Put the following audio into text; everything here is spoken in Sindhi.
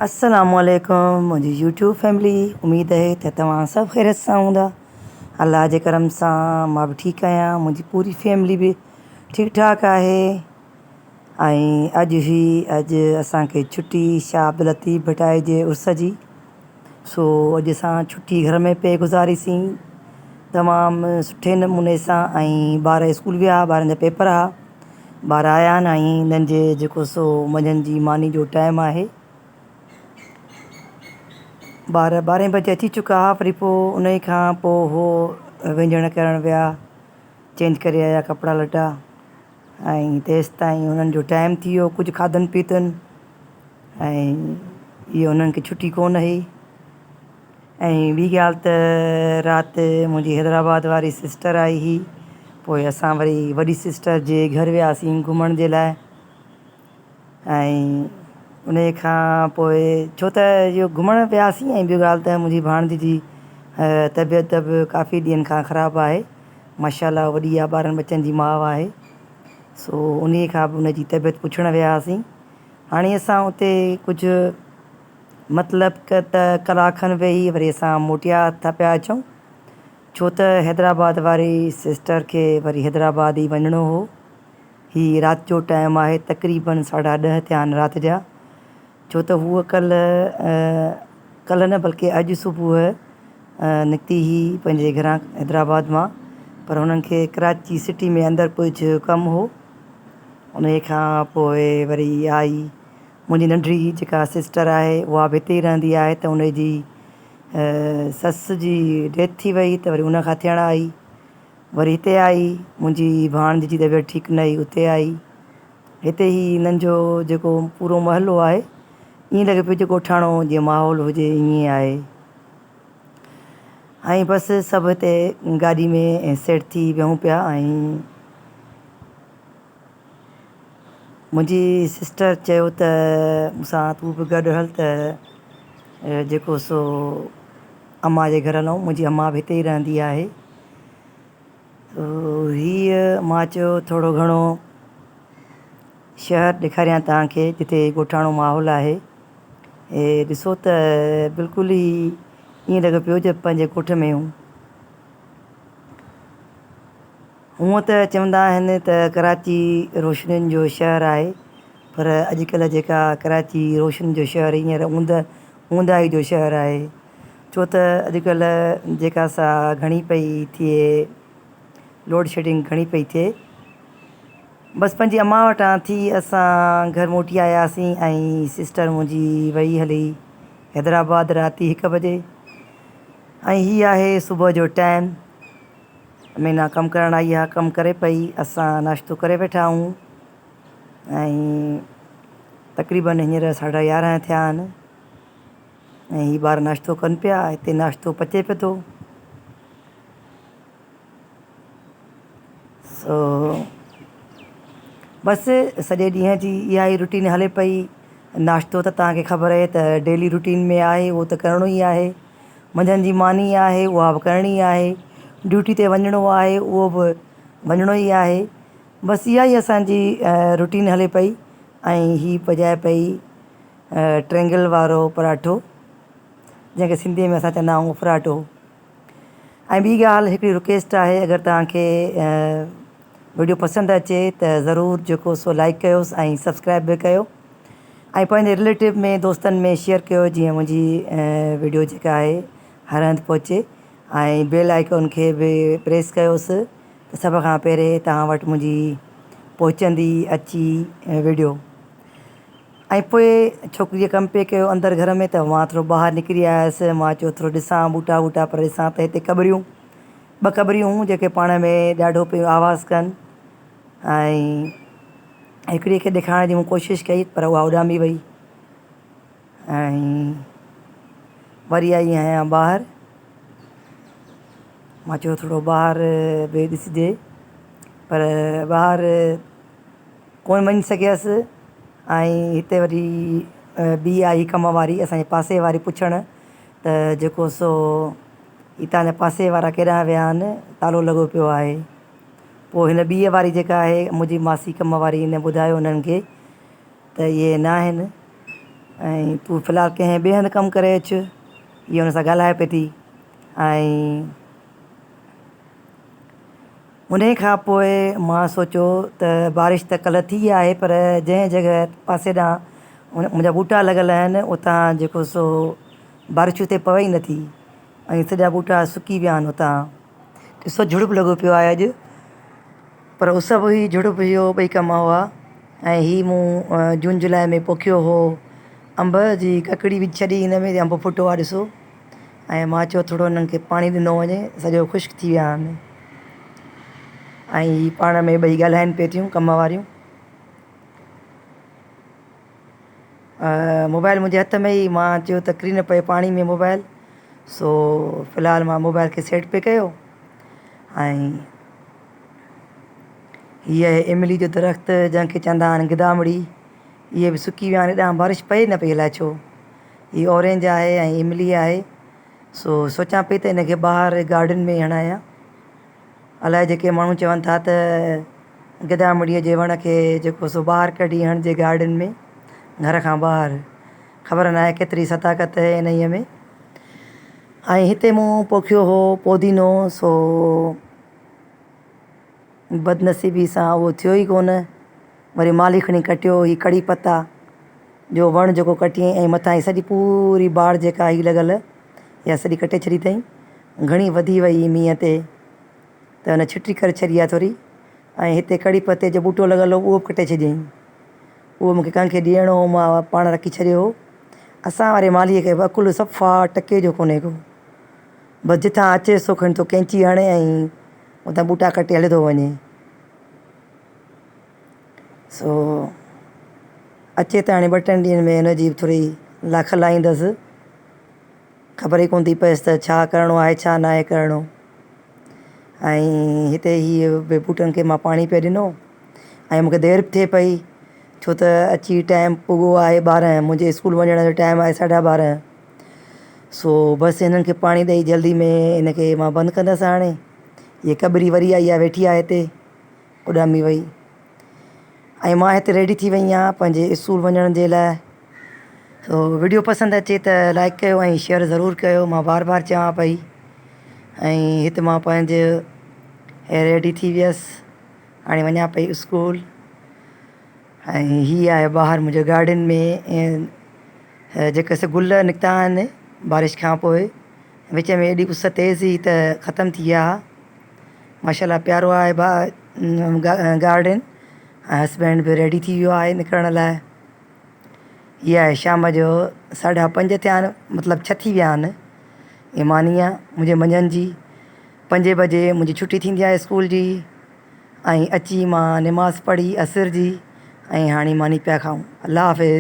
السلام عليڪم منهنجي يوٽيوب فيملي اميد آهي ته توهان سڀ خيريت سان هوندا الله جي ڪرم سان مان به ٺيڪ آهيان منهنجي پوري فيملي به ٺيڪ ٺاڪ آهي ۽ اڄ هي اڄ اسانکي ڇٽي شاهه عبداللطيف ڀٽائي جي عرس جي سو اڄ اسان ڇٽي گهر ۾ پئي گذاريسين تمام سٺي نموني سان ۽ ٻار اسڪول ويا ٻارن جا پيپر ها ٻار آيا آهن ۽ هنن جي جيڪو سو منجهند جي ماني جو ٽائيم آهي ٻار ٻارهين بجي اچي چڪا ها وري پوء ان کان پوء هو وهنجڻ ڪرڻ ويا چينج ڪري آيا ڪپڙا لٽا ۽ تيستائين هنن جو ٽائيم ٿي ويو ڪجهه کاڌن پيتن ۽ اهو هنن کي ڇٽي ڪونه هئي ۽ ٻي ڳالهه ته رات منهنجي حيدرآباد واري سسٽر آئي هئي پوء اسان وري وڏي سسٽر جي گهر وياسين گهمڻ جي لاء ۽ ان کان پوء ڇو ته اهو گهمڻ وياسين ۽ ٻيو ڳالهه ته منهنجي ڀاڻجي جي طبيعت به ڪافي ڏينهن کان خراب آهي ماشاء الله وڏي آ ٻارن ٻچن جي ماء آهي سو انهي کان به ان جي طبيعت پڇڻ ويا هئاسين هاڻي اسان اتي ڪجهه مطلب ته ڪلاڪ کن ويهي وري اسان موٽيا ٿا پيا اچون ڇو ته حيدرآباد واري سسٽر کي وري حيدرآباد ئي وڃڻو هو هي رات جو ٽائيم آهي تقريبن ساڍا ڏهه ٿيا آهن رات جا ڇو ته هوء ڪلهه ڪلهه نه بلڪه اڄ صبح نڪتي هئي پنهنجي گهران حيدرآباد مان پر هنن کي ڪراچي سٽي ۾ اندر ڪجهه ڪم هو انهي کان پوء وري آئي منهنجي ننڍڙي جيڪا سسٽر آهي اها به هتي ئي رهندي آهي ته ان جي سس جي ڊيٿ ٿي وئي ته وري ان کان ٿيڻ آئي وري هتي آئي منهنجي ڀاڻج جي طبيعت ٺيڪ نه هئي اتي آئي هتي هي هنن جو جيڪو پورو محلو آهي ائين لڳي پيو جيئن ڳوٺاڻو جيئن ماحول هجي ائين آهي ۽ بس سڀ هتي گاڏي ۾ سيٽ ٿي ويهون پيا ۽ منهنجي سسٽر چيو ته مون سان تون به گڏ هل ته جيڪو سو امان جي گهر هلون منهنجي امان به هتي ئي رهندي آهي هيء مان چيو ٿورو گهڻو شهر ڏيکاريان توهان کي جتي ڳوٺاڻو ماحول آهي هي ڏسو ته بلڪل ئي ائين لڳي پيو جو پنهنجي ڳوٺ ۾ هون هونء ته چوندا آهن ته ڪراچي روشنين جو شهر آهي پر اڄڪلهه جيڪا ڪراچي روشنين جو شهر هينئر اوندهه اونداهي جو شهر آهي ڇو ته اڄڪلهه جيڪا سا گهڻي پئي ٿئي لوڊ شيڊنگ گهڻي پئي ٿئي بس پنهنجي امان وٽان ٿي اسان گهر موٽي آياسين ۽ سسٽر منهنجي وئي هلي حيدرآباد رات هڪ بجي ۽ هي آهي صبح جو ٽائيم مينا ڪم ڪرڻ آئي آهي ڪم ڪري پئي اسان ناشتو ڪري ويٺا آهيون ۽ تقريبن هينئر ساڍا يارهن ٿيا آهن ۽ هي ٻار ناشتو ڪن پيا هتي ناشتو پچي پيو ٿو سو بس سڄي ڏينهن جي اها ئي روٽين هلي پئي ناشتو ته توهان کي خبر آهي ته ڊيلي روٽين ۾ آهي اهو ته ڪرڻو ئي آهي منجهند جي ماني آهي اها به ڪرڻي آهي ڊيوٽي تي وڃڻو آهي اهو به وڃڻو ئي آهي بس اها ئي اسانجي روٽين هلي پئي ۽ هي پڄائي پئي ٽرينگل وارو پراٺو جنهن کي سنڌيء ۾ اسان چوندا آهيون اڦراٽو ۽ ٻي ڳالهه هڪڙي رڪويسٽ آهي اگر توهان کي وڊيو پسند اچي ته ضرور جيڪو سو لائڪ ڪيوس ۽ سبسڪرائب به ڪيو ۽ پنهنجي رليٽو ۾ دوستن ۾ شيئر ڪيو جيئن منهنجي وڊيو جيڪا آهي هر هنڌ پهچي ۽ بيل آئيڪون کي به پريس ڪيوس ته سڀ کان پهرين توهان وٽ منهنجي پهچندي اچي وڊيو ۽ پوء ڇوڪريء ڪم پئي ڪيو اندر گهر ۾ ته مان ٿورو ٻاهر نڪري آيس. مان چيو ٿورو ڏسان ٻوٽا ووٽا پر ڏسان ته هتي ڪٻريون ٻه ڪٻريون هيون جيڪي پاڻ ۾ ڏاڍو پيون آواز ڪن ۽ هڪڙيء کي ڏيکارڻ جي مون ڪوشش ڪئي پر اها اڏامي وئي ۽ وري آئي آهيان ٻاهر. مان چيو ٿورو ٻاهر به ڏسجي پر ٻاهر ڪونه وڃي سگهيس ۽ هتي وري ٻي آئي ڪم واري اسان جي پاسي واري پڇڻ ته جيڪو سو هتان جا پاسي وارا ڪيڏانهن ويا آهن تالو لڳو پيو آهي پوء هن ٻي واري جيڪا آهي منهنجي ماسي ڪم واري هن ٻڌايو هنن کي ته اهي نه آهن ۽ تون في الحال ڪنهن ٻئي هنڌ ڪم ڪري اچ. هيء هن سان ڳالهائي پئي ٿي ۽ انهيء کان پوء مان سوچيو ته بارش ته ڪلهه ٿي آهي پر جنهن جڳهه پاسي ڏانهن منهنجا ٻوٽا لڳل آهن اتان جيڪو سو بارش اتي پوي ئي نٿي ۽ سڄا ٻوٽا سڪي ويا آهن اتان. ڏسو جھڙ به لڳو پيو آهي اڄ پر اس به هئي جھڙ به هيو ٻئي ڪم هئا ۽ هي مون جون جولاء ۾ پوکيو هو انب جي ڪڪڙي وجهي ڇڏي هن ۾ انب ڦٽو آهي ڏسو ۽ مان چيو ٿورو هنن کي پاڻي ڏنو وڃي سڄو خشڪ ٿي ويا آهن ۽ هي پاڻ ۾ ٻئي ڳالهائن پئي ٿيون ڪم واريون موبائل منهنجي هٿ ۾ ئي مان چيو ته ڪري نه پئي پاڻي ۾ موبائل سو في الحال مان موبائل کي سيٽ پئي ڪيو ۽ هيء آهي املي جو درخت جنهن کي چوندا آهن گدامڙي اهي به سڪي ويا آهن هيڏانهن بارش پئي نه پئي الائي ڇو هي اورينج آهي ۽ املي آهي سو سوچان پئي ته ان کي ٻاهر گارڊن ۾ هڻايان الائي جيڪي ماڻهو چون ٿا ته گدامڙيء جي وڻ کي جيڪو سو ٻاهر ڪڍي هڻجي گارڊن ۾ گهر کان ٻاهر خبر ناهي ڪيتري صداقت آهي انهيء ۾ ۽ هتي مون پوکيو هو پودينو سو بدنصيبي سان اهو ٿيو ئي ڪونه وري مالهي کڻي ڪٽيو هي ڪڙي پتا جو وڻ جيڪو ڪٽيائين ۽ مٿان هي سڄي پوري باڙ جيڪا هئي لڳل اها سڄي ڪٽي ڇڏي اٿئين گهڻي وڌي وئي مينهن تي ته هن ڇٽي ڪري ڇڏي آهي ٿوري ۽ هتي ڪڙي پتي جو ٻوٽو لڳل هو اهو به ڪٽي ڇڏيائين اهو مونکي ڪنهن کي ڏيڻو هو مان پاڻ رکي ڇڏيو هو اسان واري مالهيء کي به عقل صفا ٽڪي جو ڪونهي ڪو بس جتان اچي سو کڻي ٿو قينچي هڻي ۽ اتان ٻوٽا ڪٽي هليو ٿو وڃي سو اچي ته هاڻي ٻه ٽن ڏينهن ۾ هن جي به ٿوري لاک لاهيندس خبر ئي ڪونه ٿي پئيس ته ڇا ڪرڻو آهي ڇا ناهي ڪرڻو ۽ هتي هي به ٻوٽن کي مان پاڻي پئي ڏنو ۽ مونکي دير به ٿئي پئي ڇو ته اچي ٽائيم پڳو آهي 12 منهنجي اسڪول وڃڻ جو ٽائيم آهي 12:30 سو بس هنن کي پاڻي ڏئي جلدي ۾ هن کي مان بند ڪندس هاڻي هيء ڪٻري وري آئي آهي ويٺي آهي هتي اڏامي وئي ۽ مان هتي ريڊي ٿي وئي آهيان پنهنجي اسڪول وڃڻ جي لاء سو وڊيو پسند اچي ته لائڪ ڪيو ۽ شيئر ضرور ڪيو مان بار بار چوان پئي ۽ هت مان پنهنجي ريڊي ٿي ويس هاڻي وڃان پئي اسڪول ۽ هي آهي ٻاهر منهنجي گارڊن ۾ جيڪي سي گل نڪتا آهن بارش کان پوء وچ ۾ ايڏي اس تيز هئي ته ختم ٿي ويا ها ماشاء الله پيارو آهي گارڊن ۽ هسبينڊ به ريڊي ٿي ويو آهي نڪرڻ لاء هي آهي شام جو 5:30 ٿيا آهن مطلب 6 ٿي ويا آهن هي ماني آهي منهنجي منجهند جي 5 بجي منهنجي ڇٽي ٿيندي آهي اسڪول جي ۽ اچي مان نماز پڙهي عصر جي ۽ هاڻي ماني پيا کائون الله حافظ.